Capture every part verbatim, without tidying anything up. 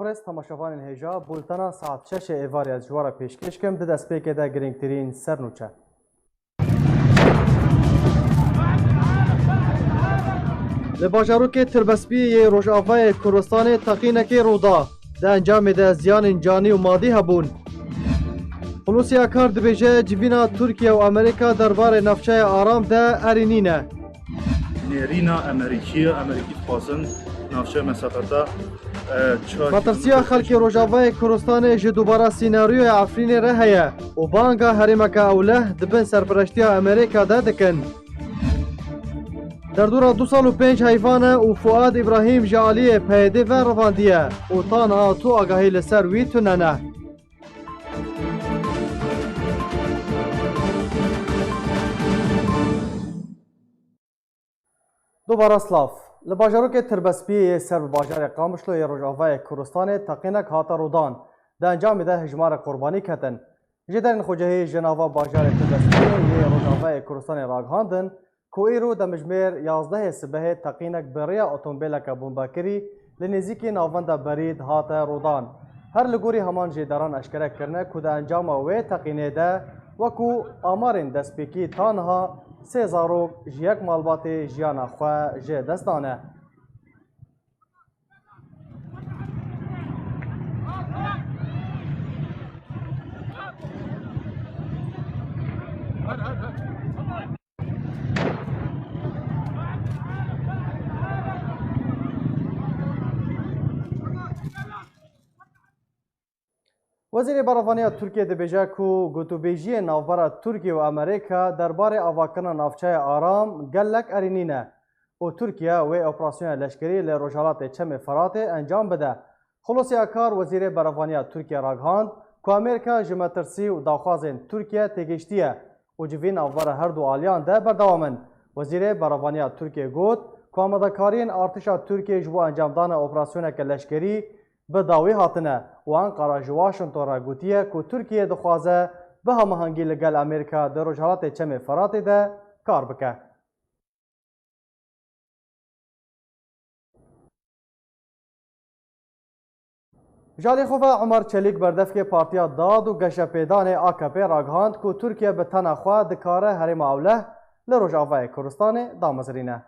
Rêz temaşevanên hêja, bultena saet şeşê êvarê ez ji we re pêşkêş kim, di destpêkê de girîngtirîn sernûçe. Li bajarokê Tirbespiyê yê Rojavayê Kurdistanê teqînekê rû da. Di encamê de ziyanên canî û madî hebûn. Xulûsiya Kar dibêje, civîna Tirkiye û Amerîka derbarê navçeya Aram de erê nîne. Nêrîna Amerîkî, Amerîkî dixwazin navçe mesafeta, e, çar Metirsiya kilometre xelkê Rojavayê Kurdistanê ji dubara sînaryoya Efrînê re heye û banga herêmeke ewleh di bin serpereştiya Amerîka de dikin. Derdora du sal û pênc heyvan e û Fuad Îbrahîm ji aliyê P Y D'ê ve revandiye û ta niha tu agahî li ser wî tune ne. Dubara silav. Li bajarokê Tirbespiyê yê ser bi bajarê Qamişlo yê Rojavayê Kurdistanê teqînek hate rûdan. Di encamê de hejmarek qurbanî ketin. Jêderên xwecihî ji nava bajarê Tirbespiyê yê Rojavayê Kurdistanê ragihandin ku îro demjimêr yazdehê sibehê teqînek bi rêya otomobîleke bombekirî li nêzîkî navenda Berîd hate rûdan. Her li gorî heman jêderan eşkere kirine ku di encama wê teqînê de, wekû amarên destpêkî, ta niha sê zarok ji yek malbatê jiyana xwe ji dest dane. Wezîrê Berevaniya Tirkiyê dibêje ku gotûbêjiyên navbera Tirkiye û Amerîka derbarê avakirina navçeya Aram gelek erênî ne û Tirkiye wê operasyona leşkerî li rojhelatê Çemê Feratê encam bide. Xulûsiya Kar, Wezîrê Berevaniya Tirkiye ragihand ku Amerîka ji metirsî û daxwazên Tirkiye têgihiştiye û civîn navbera her du aliyan de berdewam in. Wezîrê Berevaniya Tirkiye got ku amadekariyên artêşa Tirkiye ji bo encamdana operasyoneke leşkerî bi dawî hatine û Enqara ji Washington re gotiye ku Tirkiye dixwaze bi hemahengî li gel Amerîka di Rojhelatê Çemê Feratê de kar bike. Ji alî xwe ve Omer Çelîk, berdevkê Partiya Dad û Geşepêdanê, A K P, ragihand ku Tirkiye bi tena xwe dikare herêma ewleh li Rojavayê Kurdistanê damezrîne.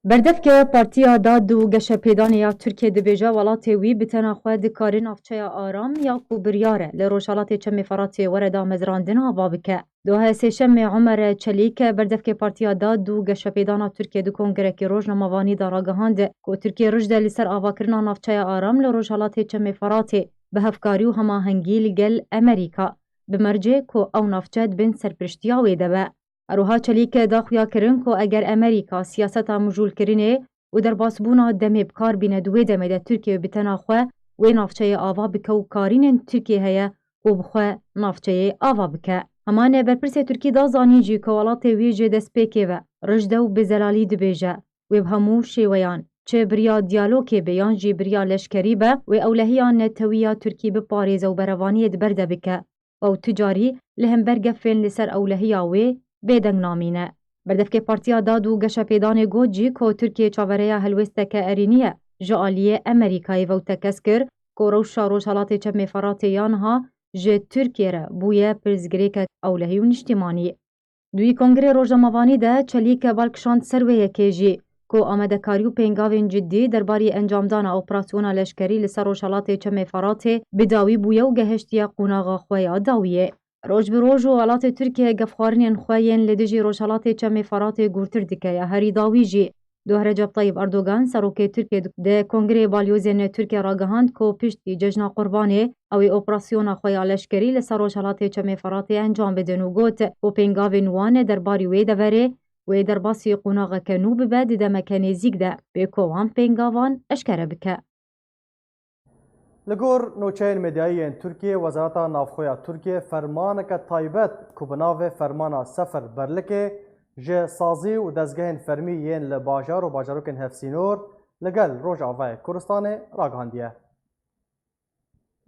Berdevke Partiya Dad û Geşepêdanê ya Tirkiyê dibêje, welatê wî bi tena xwe dikare navçeya Aram ya ku biryar e li rojhelatê Çemê Feratê were damezrandin ava bike. Duhe sêşemê Omer Çelîk, berdevkê Partiya Dad û Geşepêdana Tirkiyê, di kongrekî rojnamevanî de ragihand ku Tirkiye rij de li ser avakirina navçeya Aram li rojhelatê Çemê Feratê bi hevkarî û hemahengî li gel Amerîka, bi mercê ku ew navçe di bin serpiriştiya wê de be. Her wiha Çelîk daxuya kirin ku eger Amerîka siyaseta mijûlkirinê û derbasbûna demê bi kar bîne, di wê demê de Tirkiye bi tena xwe wê navçeyê ava bike û karînên Tirkiye heye ku bi xwe navçeyê ava bike. Heman berpirsê Tirkî da zanîn jî ku welatê wî ji destpêkê ve rij de û bi zelalî dibêje, wê bi hemû şêweyan, çi bi riya diyalogê be yan jî bi riya leşkerî be, wê ewlehiya netewî ya Tirkî biparêze û berevaniyê di ber de bike. Ew tu carî li hember gefên li ser ewlehiya wê bêdeng namîne. Berdevkê Partiya Dad û Geşepêdanê got jî ku Tirkiye çavereya helwêsteke erênî ye ji aliyê Amerîkayê ve û tekez kir ku rewşa Rojhelatê Çemê Feratê ya niha ji Tirkiye re bûye pirsgirêkek ewlehî û niştimanî. Di wî kongrê rojnamevanî de Çelîk bal kişand ser wê yekê jî ku amadekarî û pêngavên cidî derbarî encamdana operasyona leşkerî li ser Rojhelatê Çemê Feratê bi dawî bûye û gehiştiye qonaxa xwe ya dawiyê. Roj bi roj û welatê Tirkiye gefxwarinên xwe yên li dijî Rojhelatê Çemê Feratê gûrtir dike ya herî dawî jî. Duh Recep Tayyip Erdogan, serokê Tirkiyê, di kongrê balyozên Tirkiyê ragihand ku piştî cejna Qurbanê ew ê operasyona xwe ya leşkerî li ser Rojhelatê Çemê Feratê encam bidin û got ku pêngavên wan derbarî wê deverê wê derbasî qonaxeke nû bibe di demeke nêzîk de, bê ku wan pêngavan eşkere bike. Li gor nûçeyên medyayî yên Tirkiyê, Wezareta Navxwe ya Tirkiyê fermaneke taybet ku bi navê Fermana Sifir Berlikê ji sazî û dezgehên fermî yên li bajar û bajarokên hevsînor li gel Rojavayê Kurdistanê ragihandiye.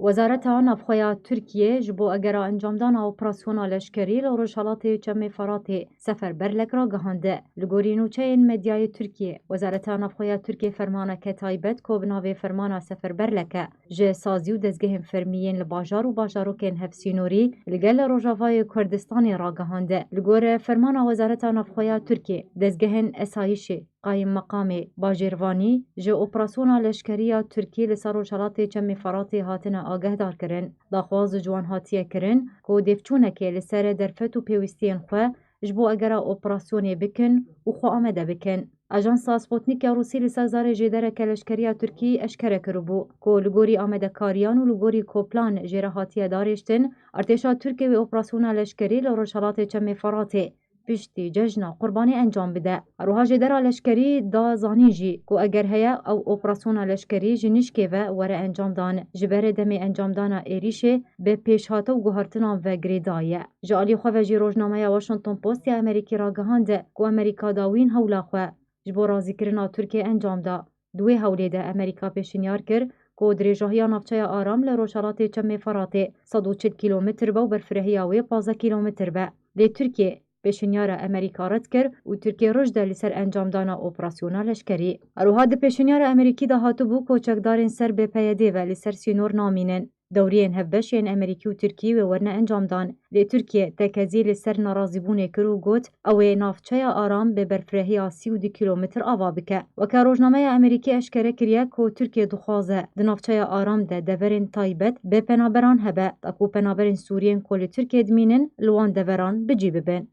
Wezareta Navxwe ya Tirkiyê ji bo egera encamdana operasyona leşkerî li rojhelatê Çemê Feratê Seferberlek ragihande. Li gorî nûçeyên medyayê Tirkiyê, Wezareta Navxwe ya Tirkiyê fermaneke taybet ku bi navê Fermana Seferberlek e, ji sazî û dezgehên fermî yên li bajar û bajarokên hevsînorî li gel Rojavayê Kurdistanê ragihande. Li gor fermana Wezareta Navxwe ya Tirkiyê, dezgehên esayîşê, qayîmmeqamê, bajêrvanî ji operasyona leşkerî ya Tirkî li ser rojhelatê Çemê Feratê hatine agehdarkirin. Daxwaz ji wan hatiye kirin ku dêvçûnekê li ser derfet û pêwîstiyên xwe ji bo egera operasyonê bikin û xwe amade bikin. Ajansa Sputnik ya Rûsî li ser zarê jêdereke leşkerî ya Tirkî eşkere kiribû ku li gorî amadekariyan û li gorî ku plan jê re hatiye darêştin, artêşa Tirkiyê wê operasyona leşkerî li rojhelatê Çemê Feratê piştî cejna Qurbanê encam bide. Her wiha jêdera leşkerî da zanîn jî ku eger heye ew operasyona leşkerî ji nişkê ve were encamdan, ji ber demê encamdana êrîşê bi pêşhate û guhertinan ve girêdayî ye. Ji alî xwe ve jî rojnameya Washington Post ya Amerîkî ragihande ku Amerîka dawîn hewla xwe ji bo razîkirina Tirkiyê encam da. Di wê hewlê de Amerîka pêşinyar kir ku dirêjahiya navçeya Aram li rojhelatê Çemê Feratê sed û çil kîlometr be û berfirehiya wê pazdeh kîlometr be. Lê Tirkiye pêşinyara Amerîka red kir û Tirkiye roj de li ser encamdana operasyona leşkerî. Her wiha di pêşinyara Amerîkî de hatibû ku çekdarên ser bi P Y D ve li ser sînor namînin. Dewriyên hevbeş yên Amerîkî û Tirkî wê werine encamdan. Lê Tirkiye tekezî li ser nerazîbûnê kir û got, ew ê navçeya Aram bi berfirehiya sî û du kîlometr ava bike. Weke rojnameya Amerîkî eşkere kiriye ku Tirkiye dixwaze di navçeya Aram de deverên taybet bi penaberan hebe, ta ku penaberên Sûriyên ku li Tirkiye dimînin li wan deveran bi cî bibin.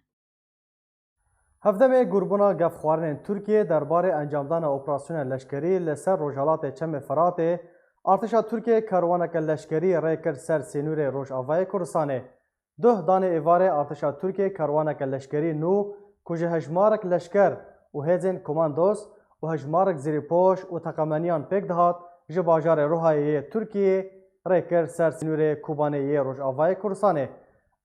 Hevdemê Gurbûna Gefxwarinên Tirkiyê derbarê encamdana operasyona leşkerî li ser rojhelatê Çemê Feratê, artêşa Tirkiyê kerwaneke leşkerî rê kir ser sînorê Rojavayê Kurdistanê. Duh danê êvarê artêşa Tirkiyê kerwaneke leşkerî nû ku ji hejmarek leşker û hêzên komandos û hejmarek zirîpoş û teqemeniyan pêk dihat, ji bajarê Ruhayê yê Tirkiyê rê kir ser sînorê Kobanê yê Rojavayê Kurdistanê.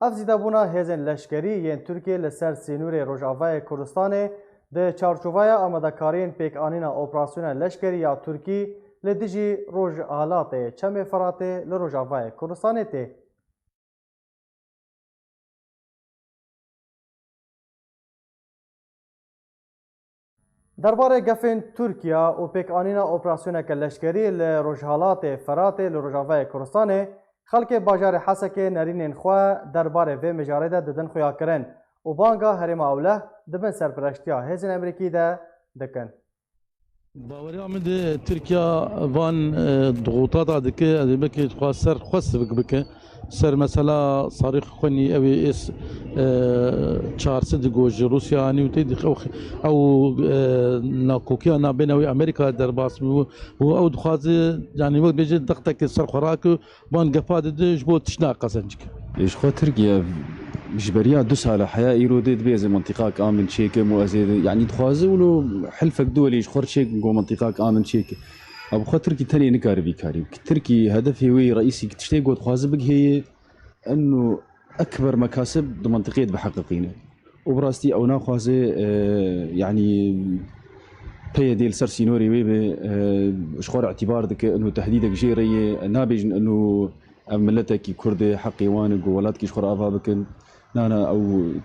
Ev zîdebûna hêzên leşkerî yên Tirkiyê li ser sînorê Rojavayê Kurdistanê di çarçoveya amadekariyên pêkanîna operasyona leşkerî ya Tirkî li dijî rojhilatê Çemê Feratê li Rojavayê Kurdistanê tê. Derbarê gefên Tirkiye û pêkanîna operasyoneke leşkerî li rojhilatê Feratê li Rojavayê Kurdistanê, xelkê bajarê Hesekê nerînên xwe derbarê vê mijarê de didin xuyakirin û banga Herêma Ewleh di bin serpereştiya hêzên Amerîkî de dikin. Baweriya min di Tirkiya van, e, dixûtata dike, ez ê belkî dixwaz ser xwe sivik bike. Ser mesela Sarîx Xwenî ew ê ês, e, çar sed go ji Rûsya anî û tê dix-, ew, ew, e, nakokiya nabêne wê Amerîka derbas bû û ew dixwaze, yanî wek bêje dextekê ser xwe rake, van gefa dide ji bo tiştna qezenc ke. Ji xwe Tirkiye ji beriya du sala heya îro dê dibê ez ê mintîqak amin çêkim û ez ê, yanî dixwaze wilo hilfek duwelî ji xwe çêk go mintîqak amin çêke. Ew bi xwe Tirkî tenê nikare vî karî bike. Tirkî hedefê wê reîsî tiştê got dixwaze bigihê ye, eno ekber mekasib di mintîqê dibiheqiqîne. Û bi rastî ew naxwaze, e, yanî P Y D li ser sînorê wê be, e, ji xwe re îtîbar dike, eno tehdîdek jê re ye, nabêjin eno ev miletekî Kurd e, heqê wan e ku welatkî ji xwe re ava bikin. Na, na, ew,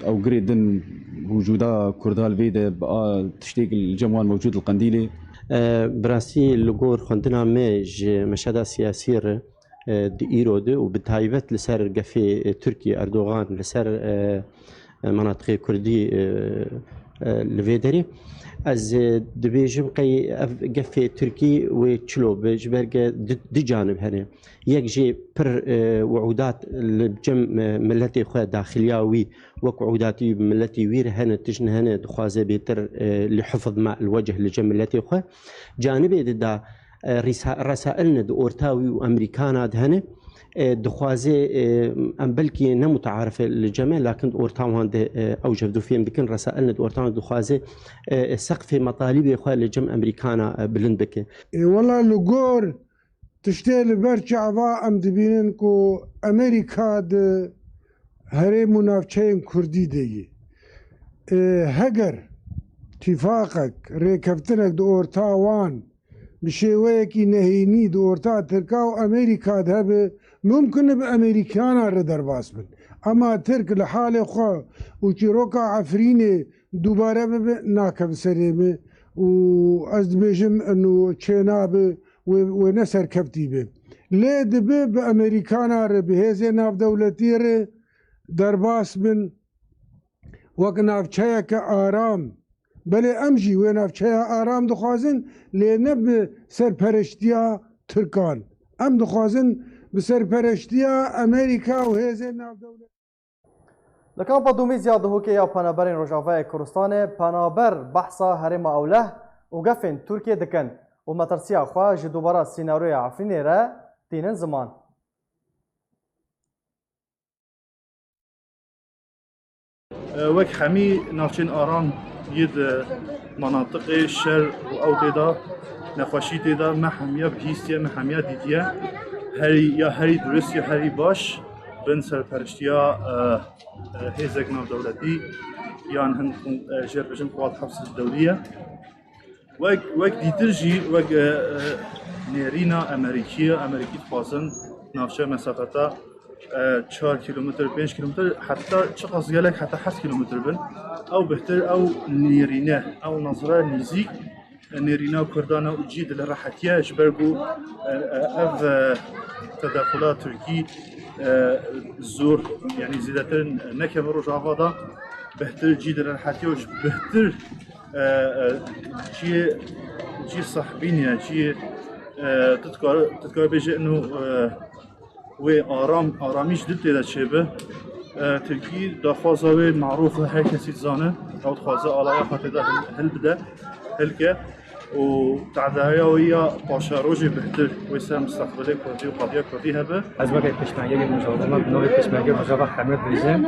ew girê din wicûda Kurda li vê de bi a tiştêk li cem wan mewcûd li Qendîlê. E, bi rastî li gor xwendina me ji meşeda siyasî re, e, di îro de û bi taybet li ser gefê, e, Tirkî Erdogan li ser, e, e, menatiqê Kurdî, e, e, li vê derê. Ez, e, dibêjim qey ev gefê Tirkî wê çilo be, ji ber ke di, di canib hene. Yek jê pir, e, wiûdat li cem, e, miletê xwe, daxiliya wî, wek wiûdatî wî bi miletê wî re hene, tişt hene, dixwaze bêtir, e, li hifz ma el wecih li cem miletê xwe. Canibê di da, e, rîsa-, resailne di orta wî û Amerîkana de hene. E, dixwaze, e, em belkî ne mutaarife li cem e, lakin di orta wan de, e, ew ji hevdu fêm dikin, resailne di orta wan dixwaze, e, e, seqfê metalîbê xwe li cem Amerîkana, e, bilind bike. Ê wela li gor tiştê li ber çava em dibînin ku Amerîka di herêm û navçeyên Kurdî de ye. Ê, heger tîfaqek, rêkeftinek di orta wan bi şêweyekî nehênî di orta Tirka û Amerîka de hebe, mumkin e bi Amerîkana re derbas bin. Ema Tirk li halê xwe û çîroka Efrînê dubare bibe, nakeve serê me û ez dibêjim eno çênabe, wê, wê ne serkeftî be. Lê dibe bi Amerîkana re, bi hêzên navdewletî re derbas bin wek navçeyeke aram. Belê em jî wê navçeya aram dixwazin, lê ne bi serpereştiya Tirkan. Em dixwazin bi serpereştiya Amerîka û hêzên navdewletî. Li kampa Domîzya Duhokê ya Penaberên Rojavayê Kurdistanê penaber behsa Herêma Ewleh û gefên Tirkiyê dikin û metirsiya xwe ji dubara sînaryoya Efrînê re tînin ziman. Wek hemî navçeyên aram yê di manatiqê şer û ew tê de nexweşî tê de me hemiya bihîstiye, me hemiya dîtiye. Herî ya herî durist ya herî baş bin serpereştiya, e, e, hêzek navdewletî yan hin, e, jêrbêjin quwat heft sed dewrî ye. Wek, wek dîtir jî, wek, e, e, nêrîna Amerîkî ye. Amerîkî dixwazin navçe mesafeta, e, çar kîlometr, pênc kîlometr, heta çiqas gelek, heta heft kîlometr bin. Ew bihtir, ew nêrîne, ew nazire nîzîk, e, nêrîna Kurdan e û cî dil rehetiye ji ber ku, e, e, ev, e, tedexula Tirkî, e, zor, yanî zêdetir nekeve Rojava de, bihtir cî dil rehetiye û ji bihtir e, e, cî, cî sahbîn e, cî, e, tu dikar, tu dikar bêje ino, e, wê aram, aramî ji dil tê de çêbe. E, Tirkî daxwaza wê marûf e, her kesî dizane, ew dixwaze alaya xwe tê de hil, hilbide, hilke û tedaya wê ya paşerojê bihtir wê ser mustaqbilê Kurdî û qadiya Kurdî hebe. Ez weke pêşmergeyê Rojava me, bi navê pêşmergê Rojava heme dibêjim.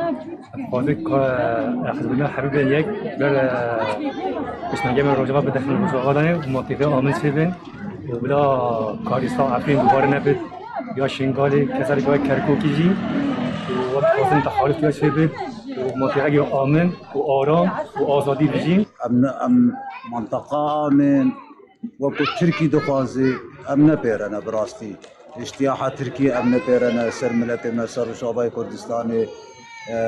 Xwazê ka, e, hizbûna hemî bên yek, ber, e, pêşmergê me Rojava bidexin Rojava danê û mantîqê amin çêbin. Û bila karîsa Efrîn dubare nebit, ya Şingalê, keserek wek Kerkûkî jî. Û wek xwazin texalif ya çêbit. Û mantîqekî amin û aram û azadî bijîn. Em, em mantaqa amin, wekî Tirkî dixwazî, em nepêrene bi rastî. Îştiyaha Tirkî em nepêrene ser miletê me, ser Rojavayê Kurdistanê, e,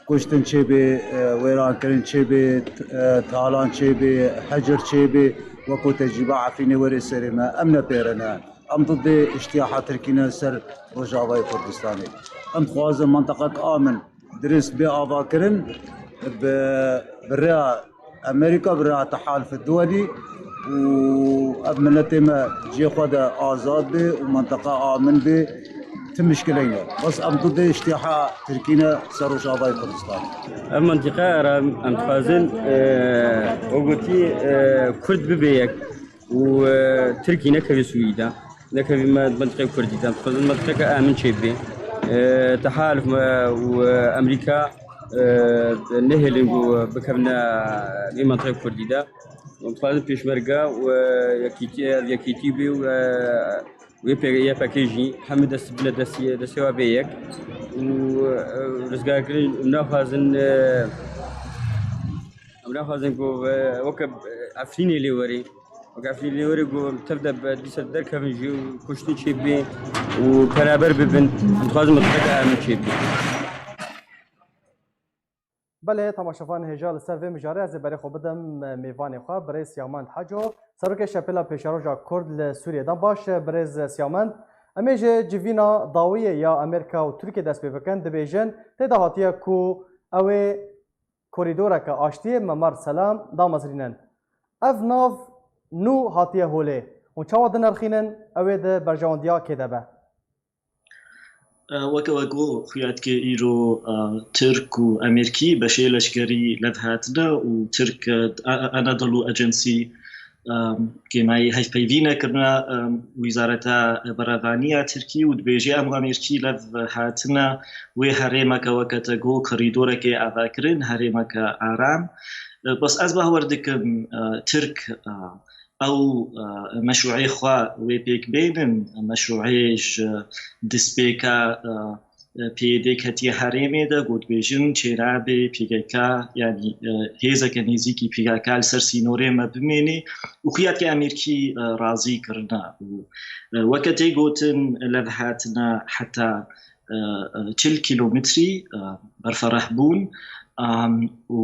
kuştin çêbê, e, wêrankirin çêbê, t-, e, talan çêbê, hecir çêbê, wekî tecrîba Efrînê were serê me, em nepêrene. Em didê îştiyaha Tirkî ne ser Rojavayê Kurdistanê. Em dixwazin mintaqek amin, dirist bê avakirin, bi, bi rêya Amerîka, bi rêya Tehaluf Duwelî û ev miletê me cihê xwe de azad bê û mintiqa amin bê, ti mişkileyne. Bes em didê îştiha Tirkî ne ser Rojavayê Kurdistan. Ev mintiqa ra em dixwazin, e, o gotî, e, Kurd bibe yek. û, e, Tirkî nekevî Sûrî de, nekevî me-, mentiqê Kurdî de. Dixwazin mentiqeke amin çêbê. E, Tehalif me û, e, Amerîka, e, nehêlin ku bikevine vê mentiqê Kurdî de. Dixwazin pêşmerge û, e, yekîtî, yekîtî bê û, e, wê pê-, Y P G jî hemî dest bine destê, destê wa bê yek. Û, e, rizgarkirin naxwazin, e, em naxwazin ku, e, weke, e, Efrînê lê werê. Weke Efrînê lê werê ku tev de be-, dîsa derkevin jî û kuştin çêbê û beraber bibin. Em dixwazin mintaqeke amin çêbê. Belê, temaşevan hêja li ser vê mijarê ez ê berê xwe bidim, e, mêvanê xwe, birêz Siyamend Heco, serokê Şepêla Pêşeroja Kurd li Sûriyê. Dem baş, e, birêz Siyamend. Em ê ji civîna dawiyê ya Amerîka û Tirkiyê dest pê bikin, dibêjin, tê de hatiye ku ew ê korîdoreke aştiyê Memar Selam damezrînin. Ev nav nû hatiye holê. Hûn çawa dinirxînin, ew ê di berjewendiya kê de be? E, weke we got, xuya dike îro, e, Tirk û Amerîkî beşê leşkerî lev hatine û Tirk, e, A-, Anadolu Agency, e, kêmayî hevpeyvîne kirine, e, Wîzareta Berevaniya Tirkî û dibêje, em û Amerîkî lev hatine wê herêmeke weke te got, korîdorekê avakirin, herêmeke aram. E, bes ez bawer dikim, e, Tirk, e, ew, e, meşrûê xwe wê pêk bênin, meşrûê ji destpêka, e, e, P Y D ketiye herêmê de, got bêjin çênabê P K K, yanî, e, hêzeke nêzîkî P K K li ser sînorê me bimênê û xuya ke Amerîkî, e, razî kirine û, e, weke tê gotin lev hatine heta, e, e, çil kîlometrî, e, berfereh bûn, am, û,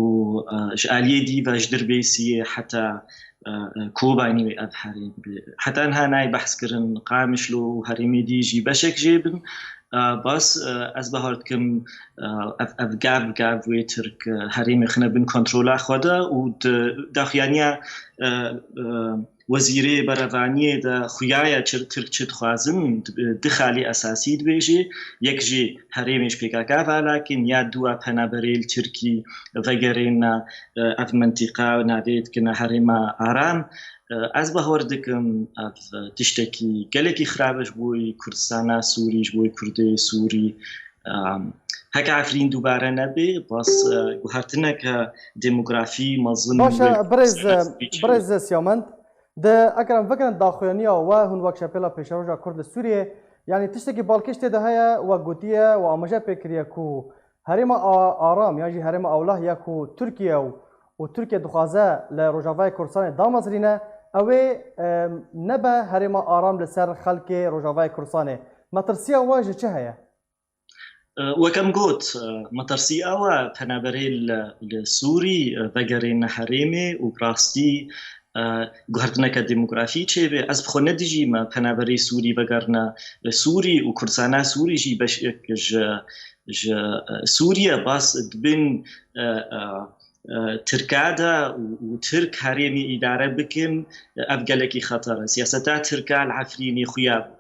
e, ji aliyê dî ve ji Dirbêsiyê heta, e, e, Kobanî wê ev herêm bi. Heta niha nayê behs kirin Qamişlo û herêmê dî jî beşek jê bin. E, bas, e, ez bahar dikim, e, ev, ev gav bi gav wê Tirk, e, herêmê xine bin kontrola xwe de û di daxuyaniya, e, e, Wezîrê Berevaniyê de xuya ye çi Tirk çi dixwazin, di, di xalê esasî dibêjê, yek jî herêmê ji P K K ve alakin, ya dua penaberê li Tirkî vegerêne, e, ev mentîqa navê dikine herêma aram. E, ez bahwer dikim ev tiştekî gelekî xirab e ji bo Kurdistana Sûrî, ji bo Kurdê Sûrî. E, heke Efrîn dubare nebe, bas, e, guhertineke demografî mezin Baş e, wê birêz, e, serhestî çê. Birêz Siyamend, di, eger em vegerin daxuyaniya we hûn wek Şepêla Pêşeroja Kurd li Sûriyê, yanî tiştekî balkêş tê de heye, we gotiye, we amaje pê kiriye ku herêma A-, Aram yan jî herêma Ewlah ya ku Tirkiye û, û Tirkiye dixwaze li Rojavayê Kurdistanê damezrîne, ew ê, e, nebe herêma aram li ser xelkê Rojavayê Kurdistanê. Metirsiya we ji çi heye? E, wek em got, e, metirsî ew e, penaberê li, li Sûrî, e, vegerêne herêmê û bi rastî, e, guhertineke demografî çêbe. Ez bi xwe ne dijî me penaberê Sûrî vegerine, e, Sûrî û Kurdistana Sûrî jî beşek ji, ji, e, Sûriye bas dibin, e, e, e, Tirka de û, û Tirk herêmê îdare bikin, e, ev gelekî xeter e. Siyaseta Tirka li Efrînê xuya bû.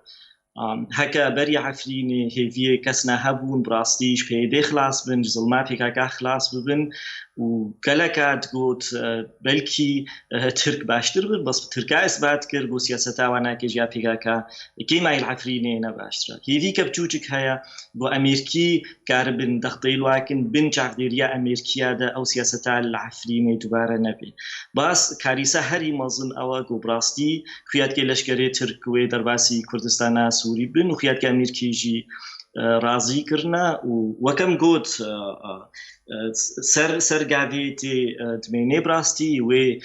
Am, heke berî Efrînê hêviyê kesna hebûn, bi rastî ji P Y D xilas bin, ji zilma P K K xilas bibin û geleka digot, e, belkî, e, Tirk baştir bin, bes Tirka isbat kir, got siyaseta wan a kêjiya P K K kêmayî li Efrînê ne baştir e. Hêvî kevçûçik heye, got Amerîkî karibin dexteyl wakin, bin çavdêriya Amerîkiya de ew siyaseta li Efrînê dubare nebe. Bas karîsa herî mezin ew e ku bi rastî xuya dike leşkerê Tirk wê derbasî Kurdistana Sûrî bin û xuya dike Amerîkî jî, e, razî kirine û wek em got, e, e, e, ser, ser gavê tê, e, dimênê bi rastî wê,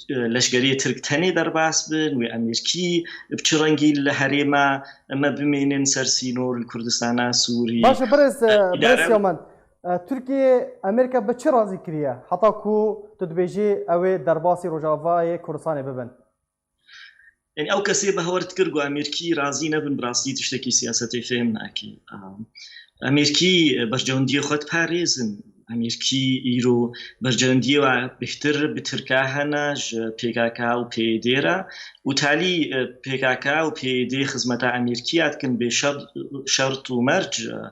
e, leşkerê Tirk tenê derbas bin, wê Amerîkî bi çi rengî li herêma me bimênin ser sînor li Kurdistana Sûrî. Baş e, birêz, e, e, îdare birêz Yaman. E, Tirkiye Amerîka bi çi razî kiriye heta ku tu dibêjî ew ê derbasî Rojavayê Kurdistanê bibin? Yanî ew kesê behwer dikir ku Amerîkî razî nebin, bi rastî tiştekî siyasetê fêm nake. Am, Amerîkî, e, berjewendiyê xwe diparêzin. Amerîkî îro berjewendiyê we bêhtir bi Tirka hene ji P K K û P Y D re û talî, e, P K K û P Y D xizmeta Amerîkiya dikin bê şer-, şert û merc. E,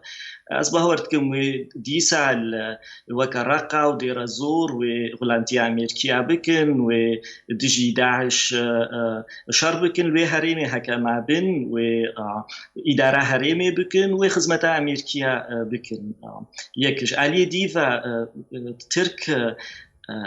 ez bawer dikim wê dîsa li weke Reqa û Dêrezor wê xulamtiya Amerîkiya bikin, wê dijî DAIŞ, e, e, şer bikin, wê herêmê heke mabin, wê, e, îdara herêmê bikin, wê xizmeta Amerîkiya, e, bikin. E, yek ji aliyê dî ve, e, e, Tirk, e,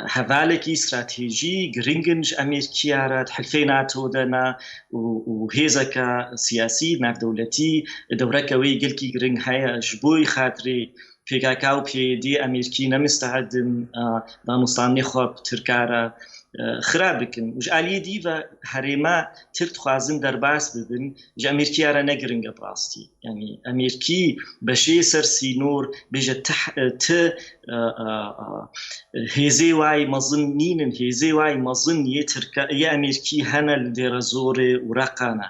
hevalekî stratejî giring in ji Amerîkiya re, di hilfê NATO de ne û, û hêzeke siyasî navdewletî dewreke wê gelkî giring heye. Ji bo xatirê P K K û P Y D Amerîkî ne misteed in, e, danûstanê xwe bi Tirka re, e, xira bikin. Û ji aliyê dî ve herêma Tirk dixwazin derbas bibin, ji Amerîkiya re ne giring e bi rastî. Yanî Amerîkî beşê ser sînor bêje ti, ti, e, e, e, hêzê wayî mezin nînin, hêzê wayî mezin yê Tirka, yê Amerîkî hene li Dêrezorê û Reqa ne.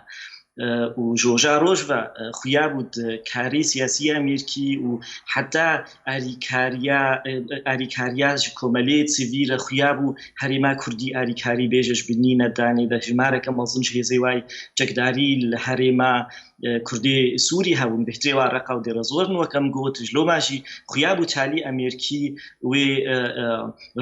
E, û ji roja roj ve, e, xuya bû di karê siyasî yê Amerîkî û heta alîkariya, e, alîkariya ji komelê sivîl re xuya bû herêma Kurdî alîkarî bêje ji binî ne danê de hejmareke mezin ji hêzê wayî çekdarî li herêma, e, Kurdê Sûrî hebûn, bêhtirê wa Reqa û Dêrezor in, wek em got, ji loma jî xuya bû talî Amerîkî wê, e, e,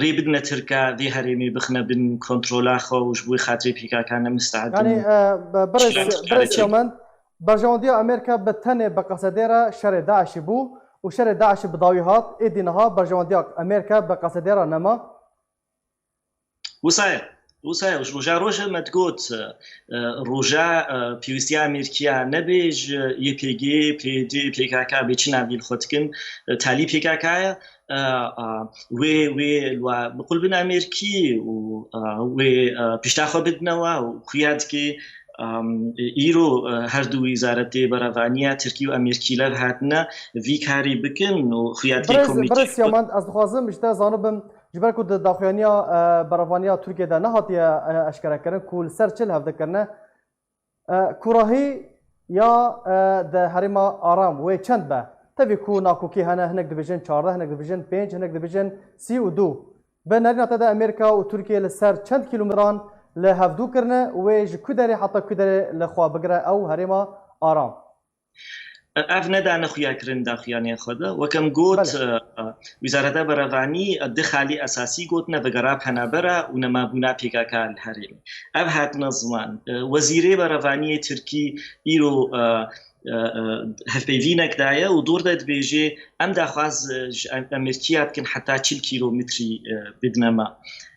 rê bidine Tirka vê herêmê bixine bin kontrola xwe û ji bo xatirê P K K ne misteed in. Yanî, e, be-, birêz, Şerê birêz Şerê Çemen, berjewendiya Amerîka bi tenê bi qesedê re şerê DAIŞê bû û şerê DAIŞê bi dawî hat, êdî niha berjewendiya Amerîka bi qesedê re nema. Wisa ye. Wisa ye, ji roja rojê me digot, e, e, roja, e, pêwîstiya Amerîkiya nebe ji Y P G, P Y D, P K K bê çi navî li xwe dikin, e, talî P K K ye. E, e, wê, wê li wa biqulbin Amerîkî û, e, wê, e, pişta xwe bidine wa û xuya dike, e, îro, e, her du wîzaretê berevaniya Tirkî û Amerîkî lev hatine vî karî bikin û xuya dike Birêz, komîte. Birêz Siyaman, ez dixwazim ji te zanibim, ji ber ku di daxuyaniya, e, berevaniya Tirkiyê de nehatiye, e, eşkerekirin ku li ser çi li hev dikirine, e, kurahî ya, e, di herêma Aram wê çend be? Tevî ku nakokî hene, hinek dibêjin çardeh, hinek dibêjin pênc, hinek dibêjin sî û du. Bi nerîna te de Amerîka û Tirkiye li ser çend kîlometran li hevdû kirine, wê ji ku derê heta ku derê li xwe bigire ew herêma Aram? Ev nedane xuyakirin daxuyaniya xwe de. Weke min got, Belê. e, e, Wîzareta Berevanî, e, du xalî esasî gotine, vegera penabera û nemabûna P K K li herêmê. Ev hatine ziman. E, Wezîrê Berevaniyê Tirkî îro, e, e, e, hevpeyvînek daye û dor de dibêje, em daxwaz, e, ji Em-, Amerîkiya dikin heta çil kîlometrî, e, bidine me.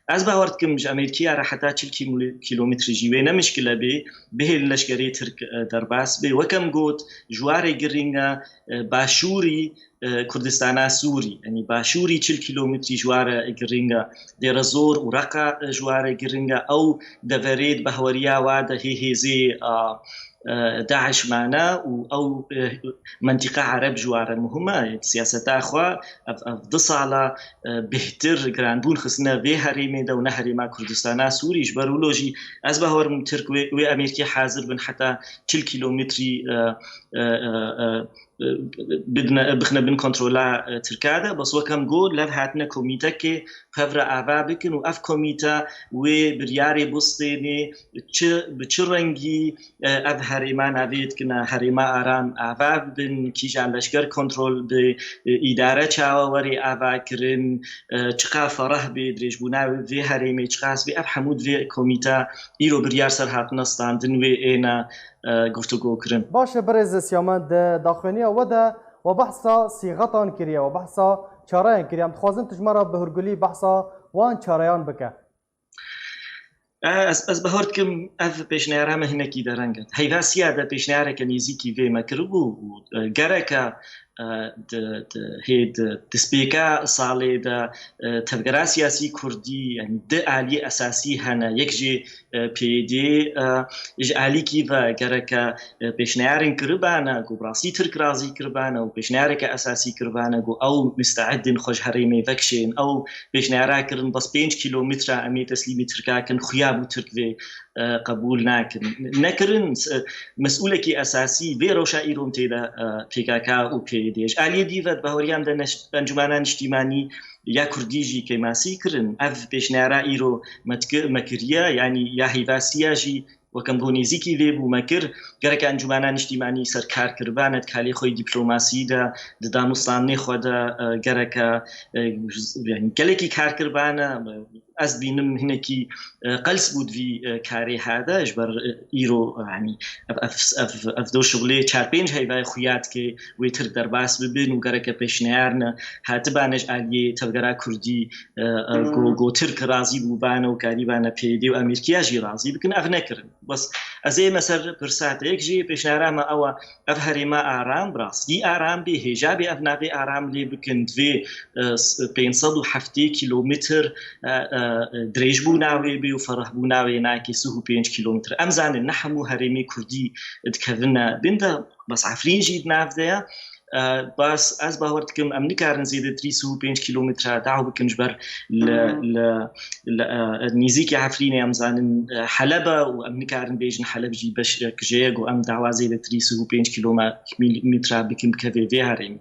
Ez bawer dikim ji Amerîkiya re heta çil kîlo-, kîlometrî jî wê ne mişkile bê, bihêlin leşkerê Tirk, e, derbas bê. Weke min got, ji warê girîng e, e, başûrî, e, Kurdistana Sûrî, yanî başûrî çil kîlometrî ji ware girîng e, Dêrezor û Reqa, e, ji ware girîng e. Ew deverê di behweriya wa de hê hêzê, a, e, DAIŞ mane û ew, e, mentîqa Ereb ji ware muhim e. Siyaseta xwe ev, ev du sala, e, bêhtir giranbûn xistine vê herêmê de û ne herêma Kurdistana Sûrî. Ji ber wilo jî ez bawer im Tirk wê, wê Amerîkî hazir bin heta çil kîlometrî, e, e, e, e, bidine, bixine bin kontrola, e, Tirka de. Bes weke min got, lev hatine komîtekê xev re ava bikin û ev komîte wê biryarê bistênê çi, bi çi rengî, e, ev herêma navê dikine herêma Aram ava bibin, kîjan leşker kontrol bi, e, îdare çawa werê ava kirin, e, çiqa fereh bê, dirêjbûna vê herêmê çiqas bê, ev hemû divê komîte îro biryar ser hatine standin wê êne, e, guftûgo kirin. Baş e, birêz Siyaman, di daxuyaniya we de we behsa sîxetan kiriye, we behsa çareyan kiriye. Em dixwazin tu ji me re bi hûrgulî behsa wan çareyan bike. E, ez, ez bawer dikim ev pêşniyara me hinekî dereng e. Heyvasiya de pêşniyareke nêzîkî vê me kiribû û, e, gereke, e, di, di, hê di destpêka salê de, e, tevgera siyasî kurdî, yanî du aliyê esasî hene. Yek jî, e, P Y D, e, ji alîkî ve gereke, e, pêşniyarên kiribane, ku bi rastî Tirk razî kiribane û pêşniyareke esasî kiribane, ku ew misteedin xwe ji herêmê vekişên. Ew pêşniyara kirin, bes pênc kîlometre em ê teslîmî Tirka kin, xuya bû Tirk vê, e, qebûl nakin. Nekirin, e, mesûlekî esasî vê rewşa îro tê de, e, P K K û P Y D. Ji aliyê dî ve di bahweriya me de neş-, Encûmena Niştîmanî ya Kurdî jî kêmasî kirin. Ev pêşniyara îro me diki-, me kiriye, yanî ya hêvasiya jî weke min got nêzîkî vê bû me kir. Gereke Encûmena Niştîmanî ser kar kiribane, di kalê xwe yê dîplomasî de, di danûstanê xwe de, e, gereke, e, yanî gelekî kar kiribane. Ez dibînim hinekî, e, qels bû di vî, e, karê hade, ji ber, e, îro, e, yanî ev, ev, ev, ev do şixulê çar pênc heyvayê xuya dike wê Tirk derbas bibin û gereke pêşniyar ne hatibane ji aliyê tevgera Kurdî, e, e, ku, ku Tirk razî bûbane û karîbane P Y D û Amerîkiya jî razî bikin, ev nekirin. Bes ez ê me ser pirsa te. Yek jî pêşniyara me ew e, ev herêma Aram, bi rastî Aram bê, hêja bê ev navê Aram lê bikin, divê, e, s-, pênc sed û heftê kîlometr, e, e, dirêjbûna wê bê û ferehbûna wê nake sih û pênc kîlometr. Em zanin ne hemû herêmê Kurdî dikevine bin de, bes Efrîn jî di nav de ye. E, bas ez bawer dikim em nikarin zêdetirî sih û pênc kîlometre daw bikin ji ber li, li, li, e, nêzîkî Efrînê em zanin, e, Heleb e û em nikarin bêjin Heleb jî beşek jê ye, ku em dawa zêdetirî sih û pênc kîlometre bikin bikeve vê herêmê.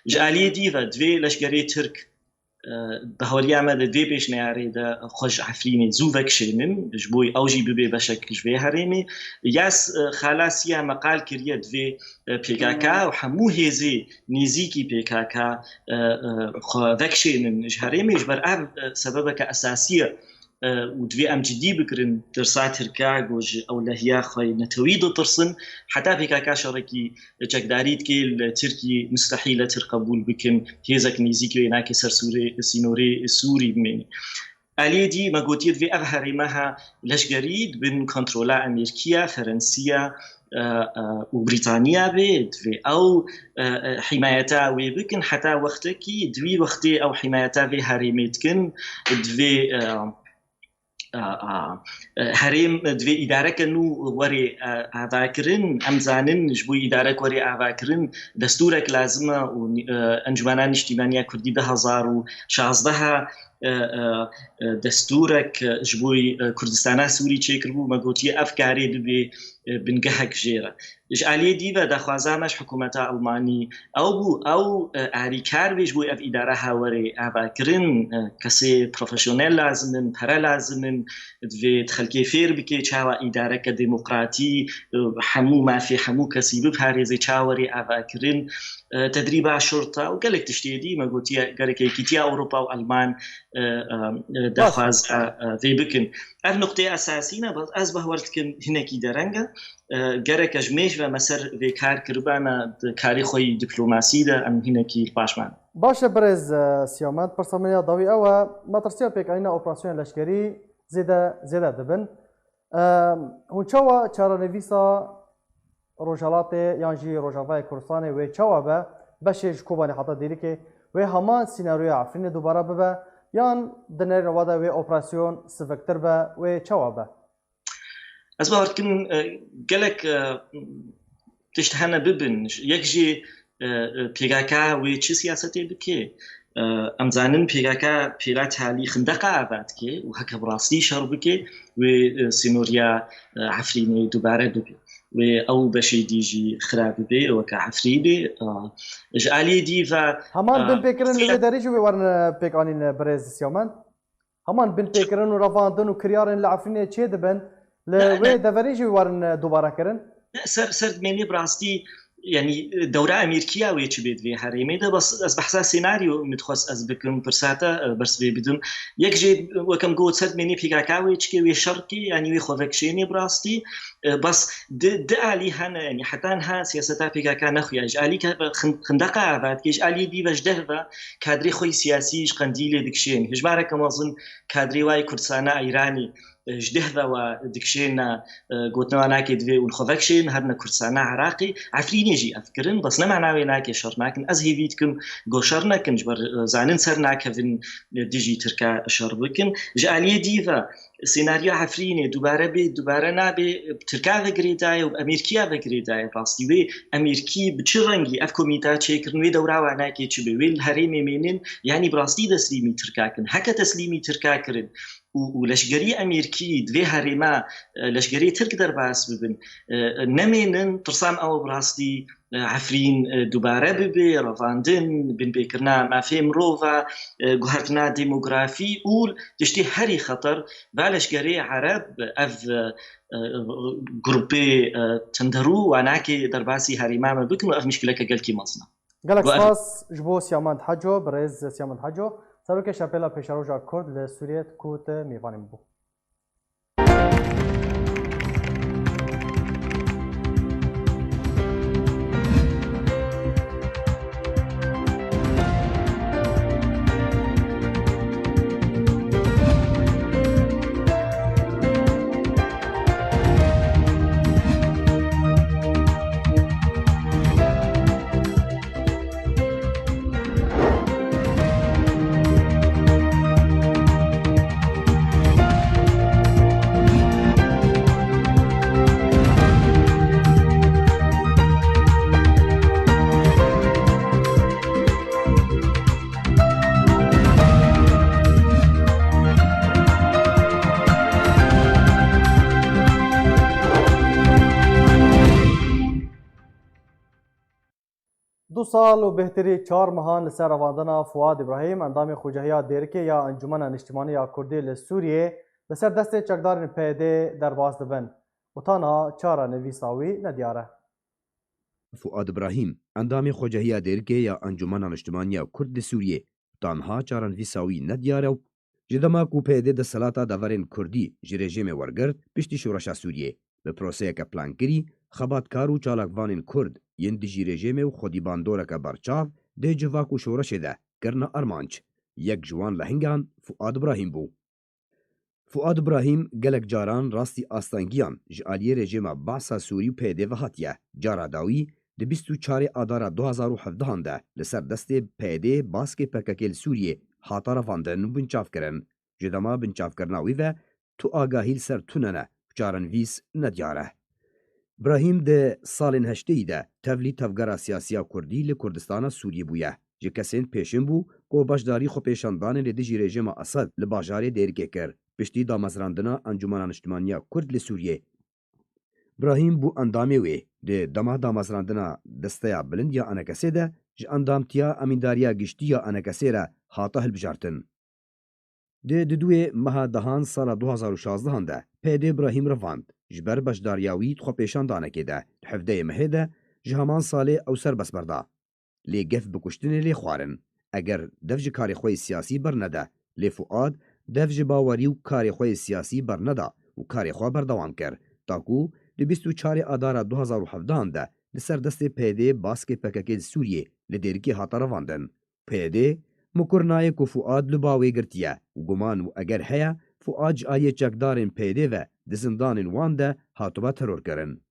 Ji aliyê dî ve divê leşkerê Tirk, e, bahweriya me de vê pêşniyarê de xwe ji Efrînê zû vekişênin, ji bo ew jî bibe beşek ji vê herêmê. Ya s-, e, xalasiya me qal kiriye divê, e, P K K û hemû hêzê nêzîkî P K K, e, e, xwe vekişênin ji herêmê, ji ber ev, e, sebebeke esasî ye, e, û divê em cidî bikirin tirsa Tirka ku ji ewlehiya xwe yê netewî ditirsin. Heta P K K şerekî çekdarî dike, li Tirkî mustehîl e Tirk qebûl bikin, hêzek nêzîk wê nake ser Sûrê, sînorê Sûrî bimêne. Aliyê dî me gotiye divê ev herêmeha leşgerî di bin kontrola Amerîkiya, Ferensiya, e, e, û Brîtaniya bê, divê ew, e, e, hîmayeta wê bikin, heta wextekî, di wî wextê ew hîmayeta vê herêmê dikin, divê, e, a, a, herêm divê îdareke nû were, a, avakirin. Em zanin ji bo îdarek were avakirin destûrek lazim e û, e, Encûmena Niştîmaniya Kurdî du hezar û şazdeh e, e, e, destûrek ji bo, e, Kurdistana Sûrî çêkiribû. Me gotiye ev karê bibe, e, bingehek jê re. Ji aliyê dî ve daxwaza me ji hikûmeta Almanî ew bû, ew, e, alîkar bê ji bo ev îdare ha were avakirin, e, kesê profesyonel lazim in, pere lazim in, divê di xelkê fêr bike çawa îdareke demokratî, e, hemû mafê hemû kesî biparêze, çawa were avakirin, e, tedrîba şurta û gelek tiştê dî. Me gotiye gereke Yekîtiya Ewropa û Alman, e, e, e, daxwaza, e, vê bikin. Ev nuqteyê esasî ne, bes ez bawer dikim hinekî dereng e. E, gereke ji mêj ve me ser vê kar kiribana di karê xwe yî diplomasî de em hinekî li paş man. Baş e birêz, e, Siyamet, pirsa min ya dawî ew e, metirsiyên pêkanîna operasyona leşkerî zêde, zêde dibin. E, hûn çawa çarenivîsa Rojhelatê yan jî Rojavayê Kurdistanê wê çawa be, beşê ji Kobanê heta Dêrikê wê heman sînaryoya Efrînê dubare bibe yan di nêrîna we de wê operasyon siviktir be, wê çawa be? Ez bawer dikim, e, gelek, e, tişt hene bibin. Yek jî, e, e, P K K wê çi siyasetê bike? E, em zanin P K K pêla talî xindeqa ava dike û heke bi rastî şer bike, wê, e, sînoriya, e, Efrînê dubare bibe. Wê ew beşê dî jî xira bibe, weke Efrînê. E, ji aliyê dî ve, Heman e, binpêkirin li vê derê jî wê werin, e, pêkanîn, e, birêz Siyamen? Heman binpêkirin û revandin û kiryarên li Efrînê çêdibin, li Li, wê li deverê jî werin, e, dubare kirin? Ser, ser dimênê bi rastî, yanî, dewra Amerîkiya wê çi bê di vê herêmê de, bes ez behsa senaryo min dixwest ez bikim, pirsa te, e, bersiv vê bidim. Yek jê, weke min got, ser dimênê P K K wê çi ke, wê şer ke, yanî wê xwe vekişênê bi rastî, e, bes di, di alî hene, yanî heta niha siyaseta P K K nexuya. Ji alî ke, xin-, xindeqa ava dike, ji alî dî ve ji deh ve kadrê xwe yî siyasî ji Qendîlê dikişên. Hejmareke mezin kadrê wa yê Kurdistana Îranê, e, ji deh ve wa dikişêne, e, gotina wa nake divê û li xwe vekişên, herine Kurdistana Iraqê. Efrînê jî ev kirin, bes ne mana wê nake şer nakin. Ez hêvî dikim ku şer nekin, ji ber, e, zanin ser nakevin, e, dijî Tirka şer bikin. Ji aliyê dî ve, senarya Efrînê dubare bê, dubare nabê, Tirka ve girêdaye û Amerîkiya ve girêdaye. Rastî wê Amerîkî bi çi rengî ev komîta çêkirin, wê dewra wa nake çi bê, wê li herêmê mênin, yanî bi rastî teslîmî Tirka kin. Heke teslîmî Tirka kirin û, û leşgerî Amerîkî di vê herêma, e, leşgerê Tirk derbas bibin, e, nemênin, tirsam ew bi rastî, e, Efrîn, e, dubare bibe, revandin, binpêkirina mafê mirova, e, guhertina demografî û tiştê herî xeter, va leşkerê Ereb ev, e, e, grûpê, e, tenderû wa nake derbasî herêma me bikin û ev mişkileke gelkî mezin e. Gelek Û ev spas ji bo Siyamend Heco, birêz Siyamend Heco, Serokê Şepêla Pêşeroja Kurd li Sûriyê ku tu mêvanê min bû. Du sal û bêhtirî çar mehan li ser revandina Fuad Îbrahîm, endamê Xucehiya Dêrikê ya Encûmena Niştimanî ya Kurdî li Sûriyê, li ser destê çekdarên P Y D'ê derbas dibin û ta niha çarenivîsa wî nediyar e. Fuad Îbrahîm, endamê Xucehiya Dêrikê ya Encûmena Niştimanî ya Kurd li Sûriyê, ta niha çarenivîsa wî nediyar e û ji dema ku P Y D desthilata deverên Kurdî ji rejîmê wergirt piştî şoreşa Sûriyê, bi proseyeke plankirî, xebatkar û çalakvanên Kurd yên dijî rejîmê û xwedî bandoreke berçav dê civak û şoreşê de kirine armanc. Yek ji wan lehingan Fuad Îbrahîm bû. Fuad Ibrahîm gelek caran rastî astengiyan ji aliyê rejîma Ba'sa Sûrî û P Y D ve hatiye. Cara dawî di bîst û çarê Adara du hazar û hevdehan de li ser destê P Y D baskê P K K li Sûriyê hate revandin û binçavkirin. Ji dema binçavkirina wî ve tu agahî li ser tune ne û çarenivîs nediyar e. Brahîm di salên heştêyî de tevlî tevgera siyasiya Kurdî li Kurdistana Sûriyê bûye. Ji kesên pêşin bû ku beşdarî xwepêşandanê li dijî rejîma Esed li bajarê Dêrikê kir, piştî damezrandina Encûmena Niştimaniya Kurd li Sûriyê. Brahîm bû endamê wê. Di dema damezrandina Desteya Bilind ya Enekesê de ji endamtiya Emîndariya Giştî ya Enekesê re hate hilbijartin. Di duduyê meha dehan sala du hazar û şazdehan de P Y D Brahîm revand, ji ber beşdariya wî di xwepêşandanekê de di hevdeyê mehê de ji heman salê ew serbest berda. Lê gef bi kuştinê lê xwarin. Eger dev ji karê xwe yê siyasî bernede, lê Fuad dev ji bawerî û karê xwe yê siyasî berneda û karê xwe berdewam kir, ta ku di bîst û çarê Adara du hazar û hevdehan de li ser destê P Y D baskê P K K li Sûriyê li Dêrikê hate revandin. P Y D mikur nayê ku Fuad li ba wê girtiye û guman û eger heye Fuad ji aliyê çekdarên P Y D ve di zindanên wan de hatibe terorkirin.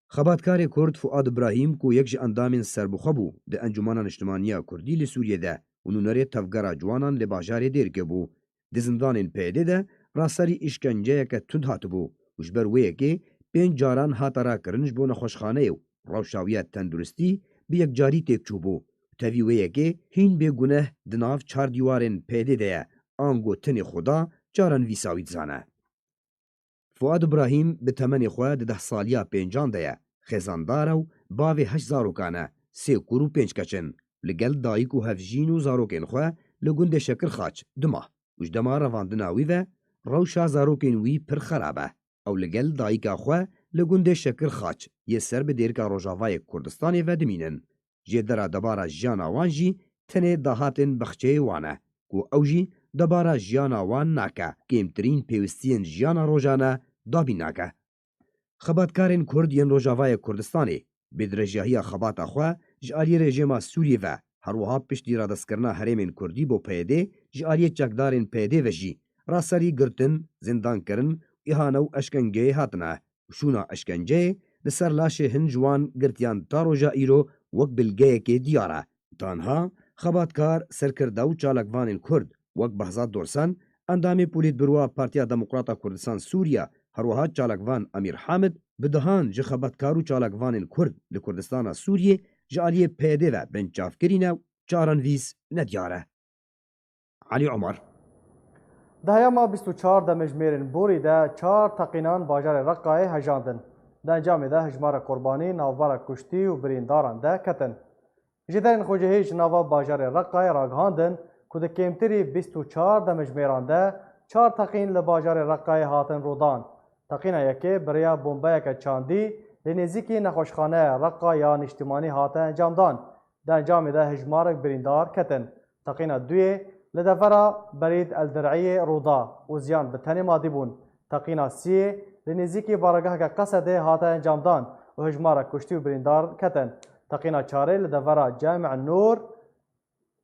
Xebatkarê Kurd Fuad Ibrahîm ku yek ji endamên serbixwe bû di Encûmena Niştimaniya Kurdî li Sûriyê de û nûnerê tevgera ciwanan li bajarê Dêrikê bû, di zindanên P Y D de raserî îşkenceyeke tund hatibû û ji ber wê yekê pênc caran hate rakirin ji bo nexweşxaneyê û rewşa wî ya tenduristî bi yekcarî têk çûbû û tevî wê yekê hîn bêguneh di nav çar dîwarên P Y D de ye, ango tenê Xuda çarenivîsa wî dizane. Fuad Ibrahîm bi temenê xwe di deh saliya pêncan de ye, xêzandar e û bavê heşt zarokan e, sê kur û pênc keç in. Li gel dayik û hevjîn û zarokên xwe li gundê Şekirxaç dima û ji dema revandina wî ve rewşa zarokên wî pir xerab e. Ew li gel dayika xwe li gundê Şekirxaç yê ser bi Dêrika Rojavayê Kurdistanê ve dimînin. Jêdera debara jiyana wan jî tenê dahatên baxçeyê wan e, ku ew jî debara jiyana wan nake, kêmtirîn pêwistiyên jiyana rojane dabîn nake. Xebatkarên Kurd yên Rojavayê Kurdistanê bi dirêjahiya xebata xwe ji aliyê rejîma Sûriyê ve, her wiha piştî radestkirina herêmên Kurdî bo P Y D ji aliyê çekdarên P Y D ve jî raserî girtin, zindankirin, îhane û eşkengeyê hatine. Şûna eşkenceyê li ser laşê hin ji wan girtiyan ta roja îro wek bilgeyekê diyar e. Tanha xebatkar, serkirde û çalakvanên Kurd wek Behzat Dorsan, endamê Polîtbûroa Partiya Demokrata Kurdistan Sûriya, her wiha çalakvan Emîr Hamid, bi dehan ji xebatkar û çalakvanên Kurd li Kurdistana Sûriyê ji aliyê P Y D ve binçavkirî ne û çarenivîs nediyar e. Elî Omer. Di heyama bîst û çar demjimêrên borî de çar teqînan bajarê Reqayê hejandin. Di encamê de hejmara qurbanî, navbera kuştî û birîndaran de ketin. Jêderên xwecihî ji nava bajarê Reqayê ragihandin ku di kêmtirî bîst û çar demjimêran de çar teqîn li bajarê Reqayê hatin rûdan. Teqîna yekê bi rêya bombeyeke çandî li nêzîkî nexweşxaneya Reqa ya Niştimanî hate encamdan. Di encamê de hejmarek birîndar ketin. Teqîna duyê li devera Berîd El Dir'iyê rû da û ziyan bi tenê madî bûn. Teqîna siyê li nêzîkî barageheke Qesedê hate encamdan û hejmarek kuştî û birîndar ketin. Teqîna çarê li devera Cami Nûr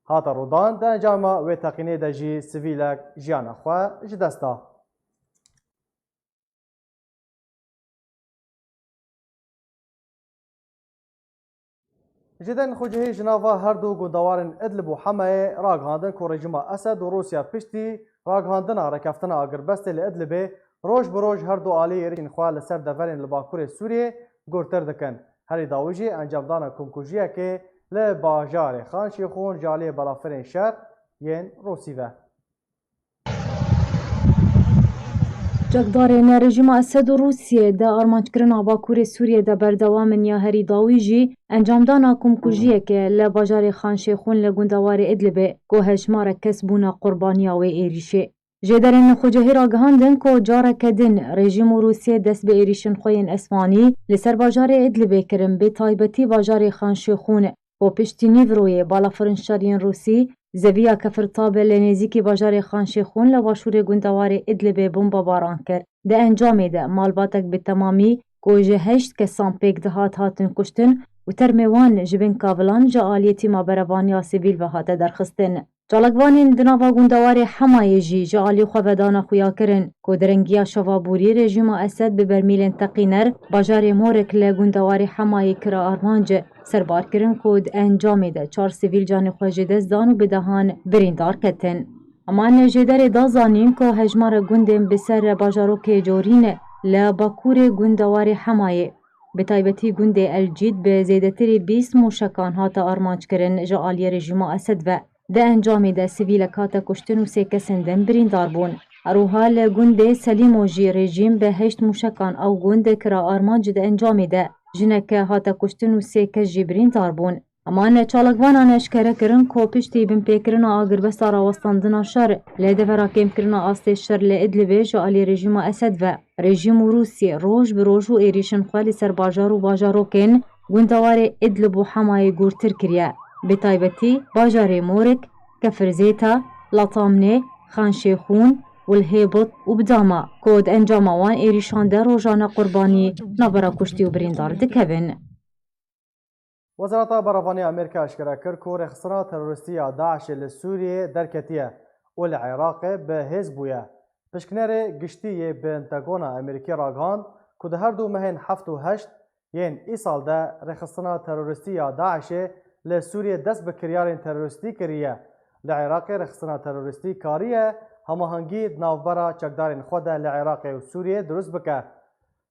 hate rûdan. Di encama wê teqînê de jî sivîlek jiyana xwe ji dest da. Jêderên xwecihî ji nava her du gundewarên Idlib û Hemayê ragihandin ku rejîma Esed û Rûsya piştî ragihandina rêkeftina agirbestê li Idlibê roj bi roj her du alî êrişên xwe li ser deverên li bakurê Sûriyê gurtir dikin. Herî dawî jî encamdana komkujiyekê li bajarê Xan Şêxûn ji aliyê balafirên şer yên Rûsî ve. Çekdarên rejîma Esed û Rûsiyê di armanckirina Bakurê Sûriyê de berdewam in ya herî dawî jî encamdana komkujiyeke li bajarê Xan Şêxûn li gundewarê Idlibê ku hejmarek kes bûne qurbaniya wê êrîşê. Jêderên xwecihî ragihandin ku careke din rejîm û Rûsiyê dest bi êrîşên xwe yên esmanî li ser bajarê Idlibê kirin, bi taybetî bajarê Xan Şêxûn ku piştî nîvroyê balafirên şer yên Rûsî zeviya Kefir Tabe li nêzîkî bajarê Xan Şêxûn li başûrê gundewarê Idlibê bombebaran kir. Di encamê de malbatek bi temamî ku ji heşt kesan pêk dihat hatin kuştin û termê wan ji bin kavilan ji aliyê tîma berevaniya sivîl ve hate derxistin. Çalakvanên di nava gundewarê Hemayê jî ji alî xwe ve dane xuya kirin ku direngiya şeva borî rejîma Esed bi bermîlên teqîner bajarê Morik li gundewarê Hemayê kira armanc e. Serbar kirin ku di encamê de çar sivîl canê xwe ji dest dan û bi dehan birîndar ketin. Eman jêderê da zanîn ku hejmara gundên bi ser bajarokê Corîn li bakurê gundewarê Hemayê, bi taybetî gundê El Cîd bi zêdetirî bîst mûşekan hate armanc kirin ji aliyê rejîma Esed ve. Di encamê de sivîlek hate kuştin û sê kesên din birîndar bûn. Her wiha li gundê Selîmo jî rejîm bi heşt mûşekan ew gund kira armanc, di encamê de jineke hate kuştin û sê kes jî birîndar bûn. Eman çalakvanan eşkere kirin ku piştî binpêkirina agirbesta rawestandina şer li devera kêmkirina astê şer li Idlibê ji alî rejîma Esed ve, rejîm û Rûsiyê roj bi roj û êrîşên xwe li ser bajar û bajarokên gundewarê Idlib û Hemayê gûrtir kiriye. Bi taybetî bajarê Morik, Kefir Zêta, Latamnê, Xan Şêxûn, Wilhêbit û Bidama ku di encama wan êrîşan de rojane qurbanî navbera kuştî û birîndar dikevin. Wezareta Berevanî ya Amerîka eşkere kir ku rêxistina terorîstî ya DAIŞê li Sûriyê derketiye û li Iraqê bi hêz bûye. Pişknerê giştî yê Pentagona Amerîkî ragihand ku di her du mehên heft û heşt yên îsal de rêxistina terorîstî ya DAIŞê li Sûriyê dest bi kiryarên terorîstî kiriye. Li Iraqê rêxistina terorîstî kariye hemahengî di navbera çekdarên xwe de li Iraqê û Sûriyê dirust bike.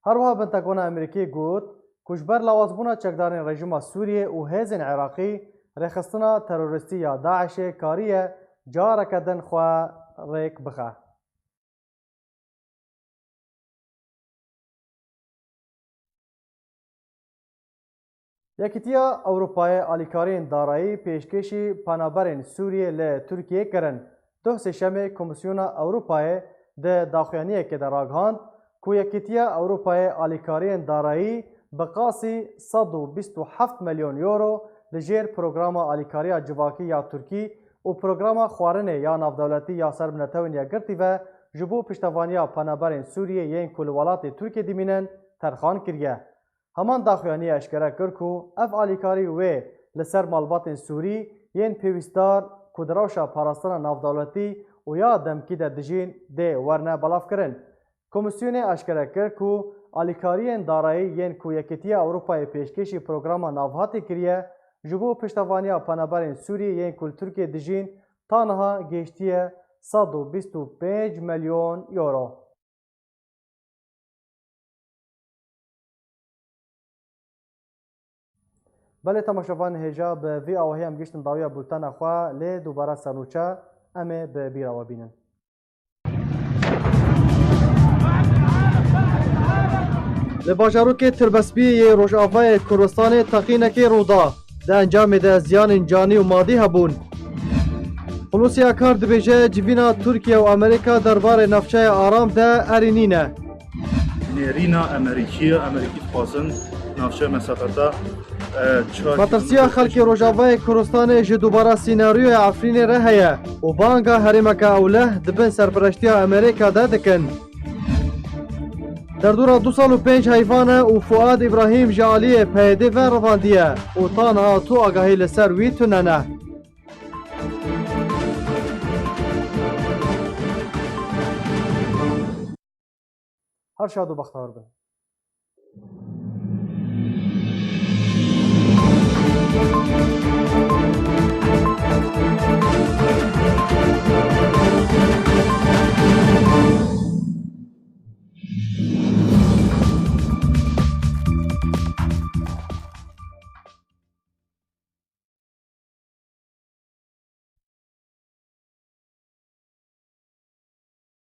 Her wiha Pentagona Amerîkî got ku ji ber lawazbûna çekdarên rejîma Sûriyê û hêzên Iraqî, rêxistina terorîstî ya DAIŞê kariye careke din xwe rêk bixe. Yekîtiya Ewropayê alîkariyên darayî pêşkêşî penaberên Sûriyê li Tirkiyê kirin. Duh Sêşemê Komîsyona Ewropayê di daxuyaniyekê de ragihand ku Yekîtiya Ewropayê alîkariyên darayî bi qasî sed û bîst û heft milyon euro li jêr Programa Alîkariya Civakî ya Tirkî û Programa Xwarinê ya Navdewletî ya Serbinetewên Yekgirtî ve ji bo piştevaniya penaberên Sûriyê yên ku li welatê Tirkiyê dimînin terxan kiriye. Heman daxuyaniyê eşkere kir ku ev alîkarî wê li ser malbatên Sûrî yên pêwîstdar ku di rewşa parastina navdewletî û ya demkî de dijîn dê werne belavkirin. Komîsyonê eşkere kir ku alîkariyên darayî yên ku Yekîtiya Ewropayê pêşkêşî programa navhatê kiriye, ji bo piştevaniya penaberên Sûrî yên ku li Tirkiyê dijîn ta niha gihiştiye sed û bîst û pênc milyon euro. Belê temaşevanên hêja, bi vî awahî em gihiştin dawiya bultena xwe, lê dubare sernûçe em ê bi bîra we bînin. Li bajarokê Tirbespiyê yê Rojavayê Kurdistanê teqînekê rû da. Di encamê de ziyanên canî û madî hebûn. Hulusi Akar dibêje, civîna Tirkiye û Amerîka derbarê navçeya Aram de erê nîne. Nêrîna Amerîkî, Amerîkî dixwazin navçe mesafeta, e, çar Matirsiya xelkê Rojavayê Kurdistanê ji dubara senaryoya Efrînê re heye û banga herêmeke ewleh di bin serpereştiya Amerîka de dikin. Derdora du sal û pênc heyvan e û Fuad Îbrahîm ji aliyê P Y D ve revandiye û ta niha tu agahî li ser wî tune ne. Her şad û bextewar bin.